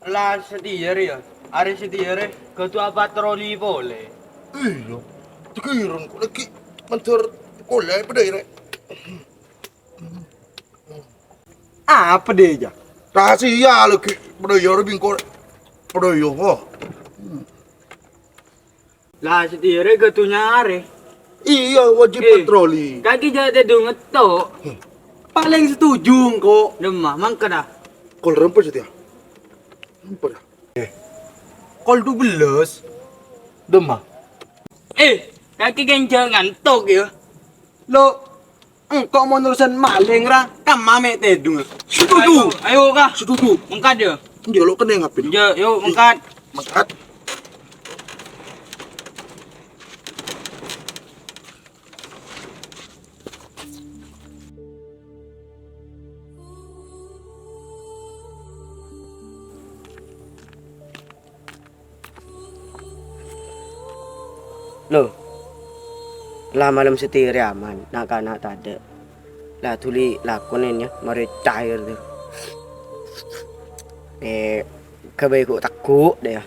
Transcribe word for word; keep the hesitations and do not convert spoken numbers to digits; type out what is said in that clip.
La satèya rè, yâ. Arè satèya rè, kodhu apatroli polè. Iyâ. Tegiron kok lagi mandhâr polè padâ rè. Apa dâ' iyâ? Rahasia lagi. Padâ iyâ rè bingko. Padâ iyâ, wah. La satèya rè kodhu nyarè. Iyâ, wajib Eh, patroli. Kakè jhâ' tèdung ngetto'. Palèng setuju engko'. Dâmma, mangkana. Kol rempa satèya. Rempa dâ. Eh. Kol dubellâs. Dâmma. Eh, kakè ghânjhâ ngantok yâ. Lo, engko' mon urusan malèng ra, kamma mè' tèdungnga. Setuju. Ayo, ayo, Ka. Setuju. Mangkat yâ. Iyâ, lo kennèng apin. Yâ, yo, mangkat. Mangkat. Lo, la malem satèya rè aman, na'-kana' tadâ'. La dhuli lakona, yâ, marè cair tu. Eh, ghâbây ghu' tegghu' dâ' yâ.